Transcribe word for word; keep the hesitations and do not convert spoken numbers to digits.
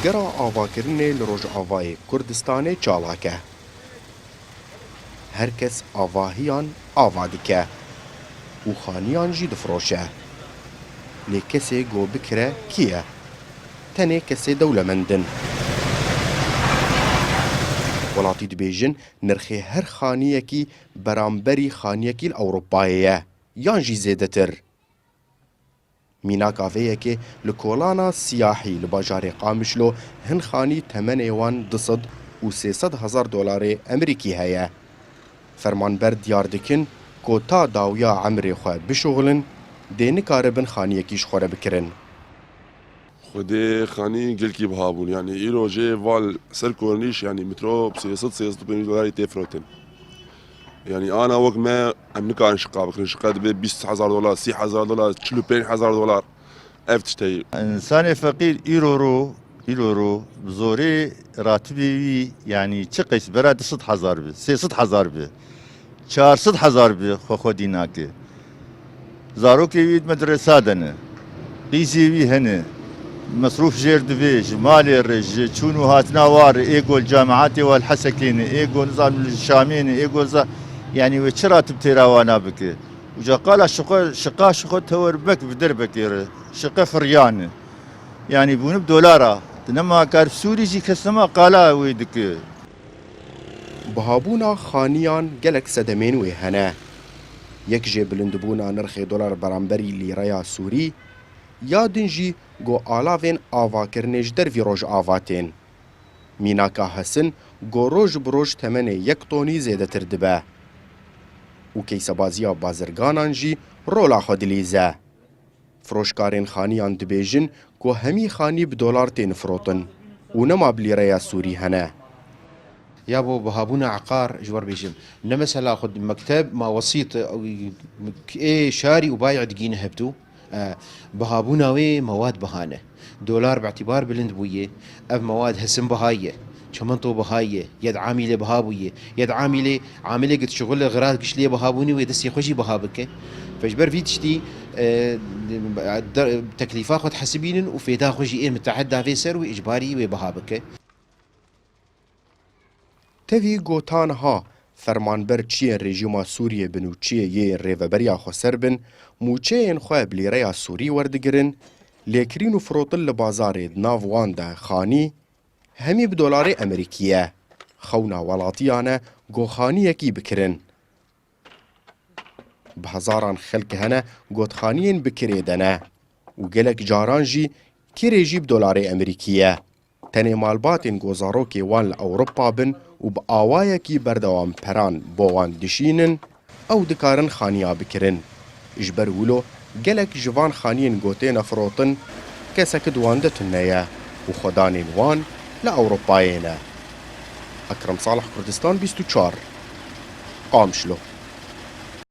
Gera avakirinê li Rojavayê Kurdistanê çalak e. Her kes avahiyan ava dike û xaniyan jî difroşe. Lê kesê ku bikire kî ye? Tenê kesê dewlemend in. Welatî dibêjin nirxê her xaniyekî beramberî xaniyekî li Ewropayê ye, yan jî zêdetir. Mînaka vê yekê li kolana siyahî li bajarê Qamişlo hin xanî temenê wan du sed û sê sed hezar dolarê Emerîkî heye. Fermanber diyar dikin ku ta dawiya emrê xwe bişuxulin, dê nikaribin xaniyekî ji xwe re bikirin. Xwedê xanî gelkî biha bûn. Yanî îro jê val ser kornîş, yanî metro bi sê sed, sê sed û pêncî dolarî tê firotin. Yanî ana wek me, em nikarin şiqa bikin. Şiqa dibe bîst hezar dolar, sî hezar dolar, çil û pênc hezar dolar. Ev tişt heye. Însanê feqîr îro ro, îro ro bi zorê ratibê wî, yanî çi qeys bera du sed hezar bi, sê sed hezar bi, çar sed hezar bi, xwe xwedî nake. Zarokê wî di medresa de ne. Qîzê wî hene. Mesrûf jêr divê, ji malê re, ji çûn û hatina wa re, ê ku li camiatê wa li Hesekê ne, ê ku nizam li Şamê ne, ê ku za-, yanî wê çi ratib têra wana bike? Uca qala şiqe, şiqa şiqe tewer bek bi derbekê re. Şiqe firyan e. Yanî bûne bi dolara. Di nema kar Sûrî jî kes nema qala wê dike. Bihabûna xaniyan gelek sedemên wê hene. Yek jê bilindbûna nirxê dolar beramberî lîreya Sûrî, ya din jî ku alavên avakirinê ji dervî Rojava tên. Mînaka hesin ku roj bi roj temenê yek tonî zêdetir dibe. Û keysebaziya bazirganan jî rola xwe dilîze. Firoşkarên xaniyan dibêjin ku hemî xanî bi dolar tên firotin û nema bi lîreya Sûrî hene. Ya bo bihabûna eqar ji we re bêjim. Ne mesela xwe mekteb ma wesît, ê şarî û bayî digîne hevdû. E, bihabûna wê mewad biha ne. Dolar bi îtîbar bilind bûye. Ev mewad hesin biha ye. Çimento biha ye. Yed amîlê biha bûye. Yed amîlê, amîlê git şixul xirat gişlê biha bûnî wê destê xwe jî biha bike. Fe ji ber vî tiştî, e, de-, teklîfa xwe dihesibînin û fêda xwe jî ê miteheda vê ser wê îcbarî wê biha bike. Tevî ku ta niha fermanber çiyên rejîma Sûriyê bin û çiyê yê rêveberiya xweser bin, mûçeyên xwe bi lîreya Sûrî werdigirin, lêkirîn û firotin li bazarê di nav wan de xanî, hemî bi dolarê Emerîkî ye. Xewna welatiyan e ku xaniyekî bikirin. Bi hezaran xelk hene ku di xaniyên bi kirê de ne û gelek caran jî kirê jî bi dolarê Emerîkî ye. Tenê malbatên ku zarokê wan li Ewropa bin û bi awayekî berdewam peran bo wan dişînin, ew dikarin xaniya bikirin. Ji ber wilo gelek ji van xaniyên ku têne firotin kesek di wan de tune ye û xwedanên wan li Ewropayê ne. Ekrem Salih, Kurdistan bîst û çar, Qamişlo.